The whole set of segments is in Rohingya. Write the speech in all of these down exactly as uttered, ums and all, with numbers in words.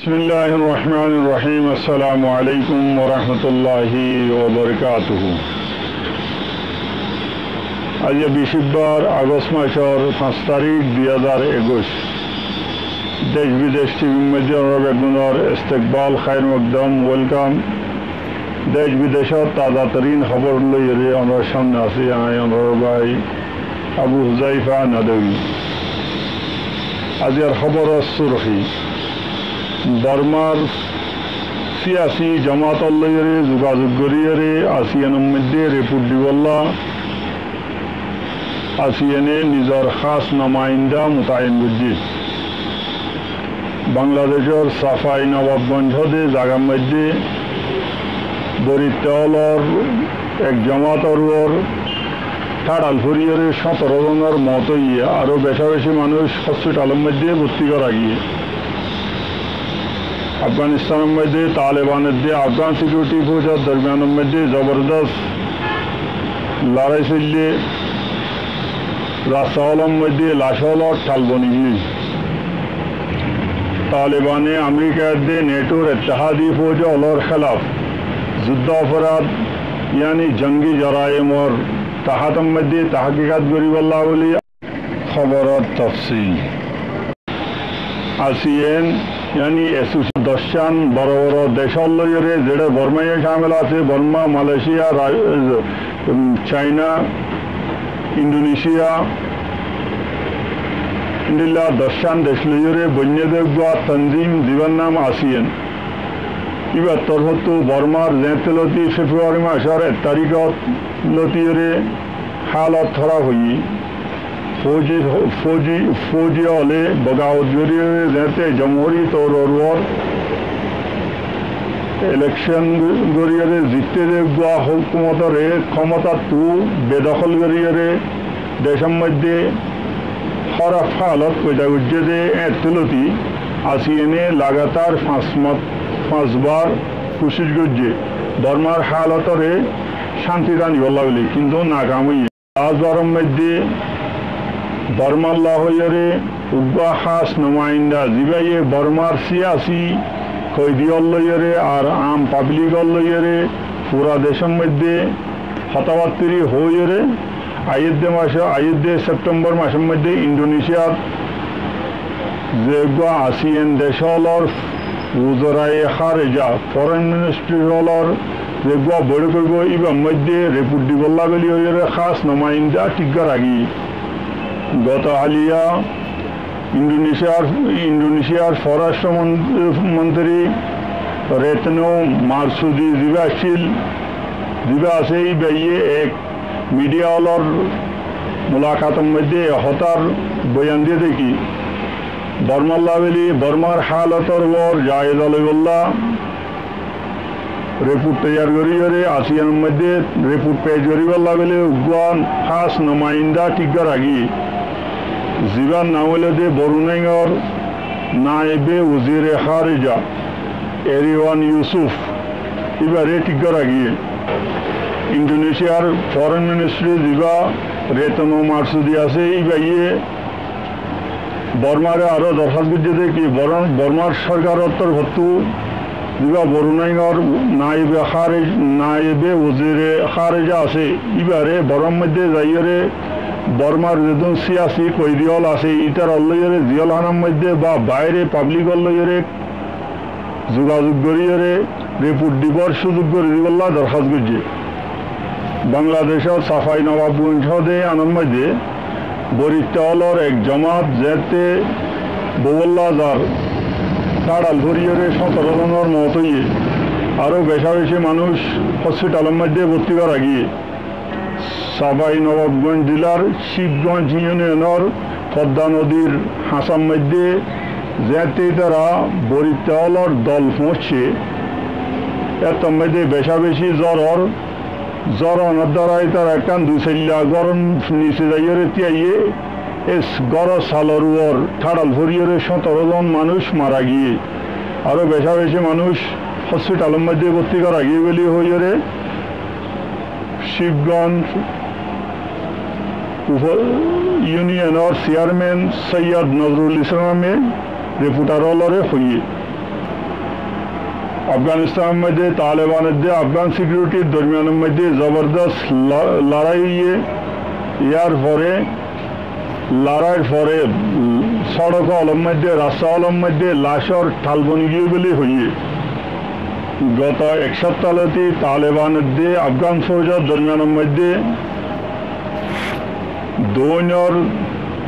Bismilláhir rohmánir rohím. Assalamu aléikum wa rahmatulláhi wa barakátuhu. Aijja bicíbbar, Agost macór fañs tarík, dui házar ekuic. Dec bidec tivir moiddé onóra beggúnor estekbal, háir mokdom, welcome. Dec bidecót taza tarín hóbor loiyóre onórar sámne así añí onórar bái Abu Huzaifa Nadwi. Aijjar hóboror surhí: Bormar síyasi jomator loiyóre zugazug goríyóre ASEAN or moiddé report dibolla ASEAN e nizor hás nomainda mutayin goijjé. Bangladecór Safai Nobabgonj hoó de zagar moiddé boritta ólor ek jomator uore tháçal foriyóre sóñtoro zonor moot óiye, aró becabeci manúic hospitalor moiddé bótti gorá giyé. Afganistanor moiddé Taleban edde Afgan sikiuriti foujor dormiyanor moiddé zobordos lorai soillé, rasta ólor moiddé lac ólor thal boni giyé. Talebane Amerika edde netor ettehadi fouj ólor hélaf zuddo oforad, yáni jongi joraimor tahátor moiddé tahkikat goríbolla bóli hóboror tofsil. ASEAN, yáni esoci-, doccán boro boro dec ól loiyóre, zeçé Bormaiyo cámil asé, Borma, Malaysia, Ra-, um, China, Indonesia, endilla doccán dec loiyóre boinné de uggwá tanzim, zibar nam ASEAN. Íbar torfóttu Bormar zeéñtte lóti Februari macór ek taríkot lótiyóre hálot hóraf óiye. Fouji, fouji, fouji óle bogawot gorí zeéñtte jomhúri touror uore elekcon goríyóre zitté de uggwá hókumotoré kómotattú bedókol goríyóre decór moiddé hóraf hálot foida goijjé de éñtte lóti ASEAN e lagatar fañs mat-, fañs bar kucíc goijjé Bormar hálotoré cánti anibolla bóli, kintu nakam óiye. Aijjar moiddé Bormalla hoiyóre uggwá hás nomainda, zibáye Bormar síyasi koidi ól loiyóre ar am pablik ól loiyóre fura decór moiddé hotábattiri hoiyóre, aiyédde macó, aiyédde Septembor macór moiddé Indonesiat ze uggwá ASEAN dec ólor uzoraye háreja, foreign minister ólor ze uggwá boiçók óibo, íbar moiddé report dibolla bóli hoiyóre hás nomainda thík gorá giyé. Goto háliya Indonesiar, Indonesiar forastro mon-, montiri Retno Marsudi zibá accíl, zibá asé, íbaye ek midiya ólor mulakator moiddé e hotár boyan diyé de ki, Bormalla bóli, Bormar hálotor uore jaiza loibolla report toiyar goríyóre ASEAN or moiddé report pec goríbolla bóli uggwá hás nomainda thík gorá giyé, zibár nam óilde Borunaior naibe wozire háreja Eriwan Yusuf, íbaré thík gorá giyé. Indonesiar foreign minister zibá Retno Marsudi asé, íbaye Bormare aró dorhás goijjé de ki, Bor-, Bormar sorkaror torfóttu zibá Borunaior naibe hárej-, naibe wozire háreja asé, íbaré Bormar moiddé zaiyóre Bormar zedún síyasi koidi ól asé, ítarar loiyóre ziyól hánor moiddé ba baire pablik ól loiyóre zugazug goríyóre report dibar cúzug gorí dibolla dorhás goijjé. Bangladecór Safai Nobabgonj hoó de iánor moiddé boritta ólor ek jomat zeéñtte bouwólla zar tháçal foriyóre sóñtoro zonor moot óiye, aró becabeci manúic hospitalor moiddé bótti gorá giyé. Safai Nobabgonj zilar Shibgonj iuniyanor Podda nodir hañsar moiddé zeéñtte ítara boritta ólor dol foóñiccé, éttor moiddé becabeci zóror, zór onor duara ítara ekkán dui sailla góror nise zaiyóre tíaiyé, es góror salor uore tháçal foriyóre sóñtoro zon manúic mara giyé, aró becabeci manúic hospitalor moiddé bótti gorá giyé bóli hoiyóre Shibgonj upo-, iuniyanor siyarmen Soiyod Nozrul Islame reportar ólore hoiyé. Afganistánor moiddé Taleban edde Afgan sikiuritir dormiyanor moiddé zobordos la-, lorai óiye. Yar fore, lorair fore, mm, sódok ólor moiddé, rasta ólor moiddé lacor thal boni giyé buli hoiyé. Goto ek sopta lóti Taleban edde Afgan fouzor dormiyanor moiddé Duinor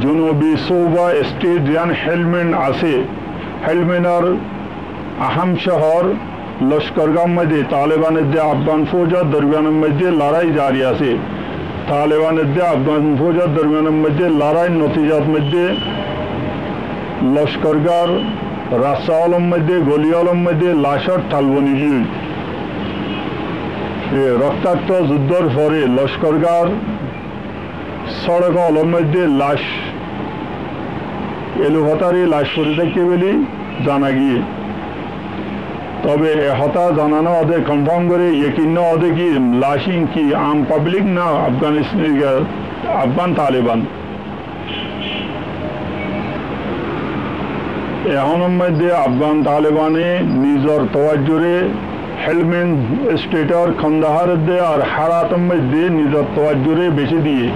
junubi suba stet ziyan Helmand asé, Helmandor aham cóhor Loshkor Gah moiddé Taleban edde Afgan fouzor dormiyanor moiddé lorai jari asé. Taleban edde Afgan fouzor dormiyanor moiddé lorair notijat moiddé Loshkor Gahr rasta ólor moiddé, goli ólor moiddé lacor thal boni giyé. E roktakto zuddor fore Loshkor Gahr sódok ólor moiddé lac, elufátar lac fori táikke buli zana giyé. Tobe e hotá zana no óde, konfam gori yekin no óde ki lac ín ki am pablik na Afganistan, Afgan Taleban. Ehónor moiddé Afgan Talebane nizor towajjure Helmand stetor Kandahar edde ar Harator moiddé nizor towajjure beci diye.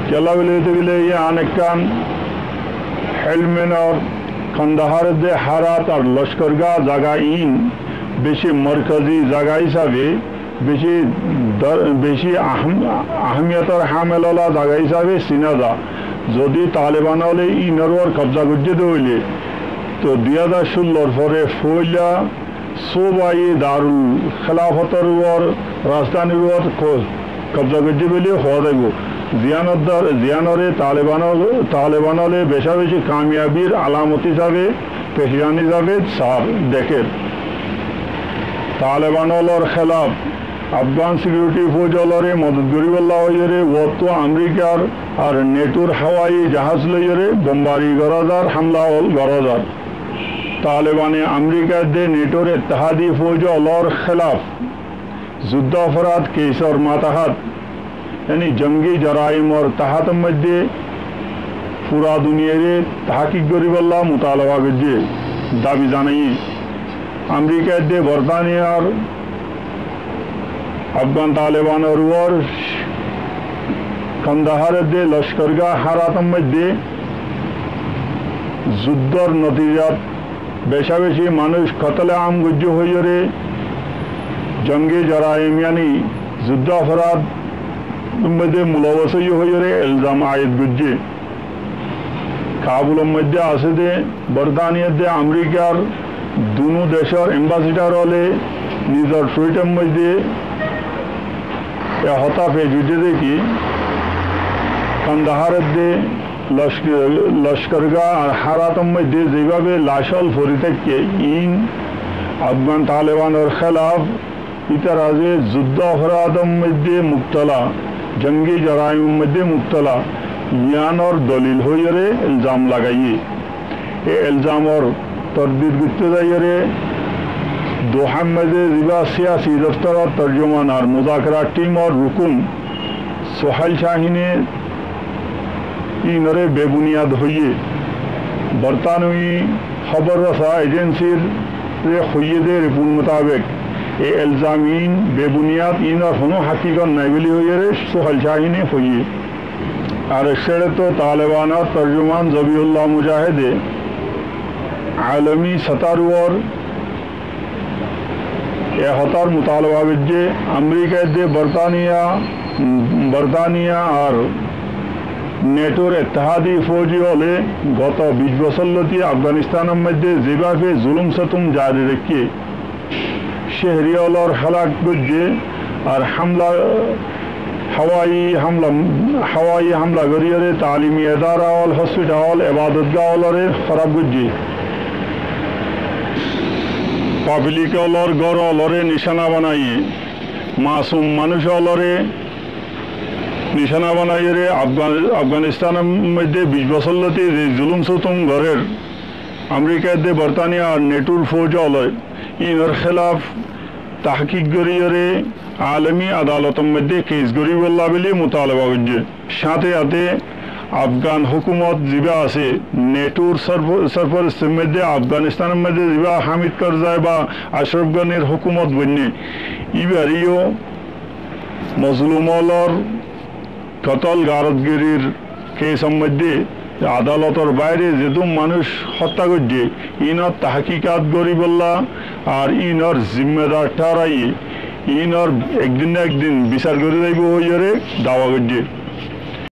Kiyólla buli hoite gele yián ekkán Helmandor Kandahar edde Harat ar Loshkor Gah zaga ín beci morkazi zaga hísabe beci dor-, beci aham-, ahamiyotor hamel ola zaga hísabe sina za. Zodi Taleban óle ínor uore kobza goijjé de óile, to dui házar cúllor fore foila subai Darul Khilafotor uore, rajdanir uore ko-, kobza goijjé buli hoó zaibo. Ziyánor dar-, ziyánore Taleban ó-, Taleban óle beca beci kamiyabir alamot hísabe, pehcán hísabe sar deker. Taleban ólor xilaf Afgan sikiuriti fouj ólore modot goríbolla hoiyóre uottú Amerikar ar netor hawai jahaz loiyóre bombari gorá zar, hamla ól gorá zar. Talebane Amerika edde netor ettehadi fouj ólor xilaf zuddo oforad keisor matahát, yáni jongi joraimor tahátor moiddé fura duniyaire tahkik goríbolla mutaloba goijjé, dabi zanaiyé. Amerika edde Bortaniyar Afgan Talebanor uore Kandahar edde Loshkor Gah Harator moiddé zuddor notijat beca beci manúic kotole am goijjé hoiyóre jongi joraim yáni zuddo oforad moiddé mulobos óiye hoiyóre elzam aid goijjé. Kabulor moiddé asé de Bortaniyar de Amerikar dunu decor embasadar óle nizor tuitor moiddé e hotá fec goijjé de ki Kandahar edde Loshk-, Loshkor Gah ar Harator moiddé zebábe lac ól fori táikke, iín Afgan Talebanor xilaf ítara ze zuddo oforador moiddé muktola, jongi joraimor moiddé muktola, yiánor dolil hoiyóre elzam lagaiyé. E elzamor tordid goitté zaiyóre Dohar moiddé zibá siyasi doftoror torjuman ar muzakerar timor rukun Sohail Cahine iínoré bebuniyad hoiyé. Bortaniya hóbor rosa ejensire hoiyé de riport mutabek, e elzam iín bebuniyad, iínor honó hakikot nái buli hoiyóre Sohail Cahine hoiyé. Ar ek saidottu Talebanor torjuman Zabihullah Mujahide alami sotor uore e hotár mutaloba goijjé, Amerika edde Bortaniya, Bortaniya ar netor ettehadi fouji óle goto bic bosór lóti Afganistanor moiddé zebábe zulum sotum jari raikké, cehri ólor hálak goijjé ar hamla hawai hamla, hawai hamla goríyore talimi edara ól, hospital ól, ebadotgah ólore hóraf goijjé. Pablik ólor gór ólore nicána banaiyé, masum manúic ólore nicána banaiyóre Afgan-, Afganistanor moiddé bic bosór lóti ze zulum sotum gorér Amerika edde Bortaniya ar netor fouj óle, iínor xilaf tahkik goríyore alami adalotor moiddé kes goríbolla buli mutaloba goijjé. Sáte sáte Afgan hókumot zibá asé, netor sórfo-, sórforestir moiddé Afganistánor moiddé zibá Hamid Karzai ba Acraf Ganir hókumot boinné, íbareyó mozlum ólor kotol garotgirir kesor moiddé adalotor baire zedún manúic hótta goijjé, ínor tahkikat goríbolla ar ínor zimmadar tháraiyé ínor ekdin na ekdin bisar gorí zaibou hoiyóre dawa goijjé.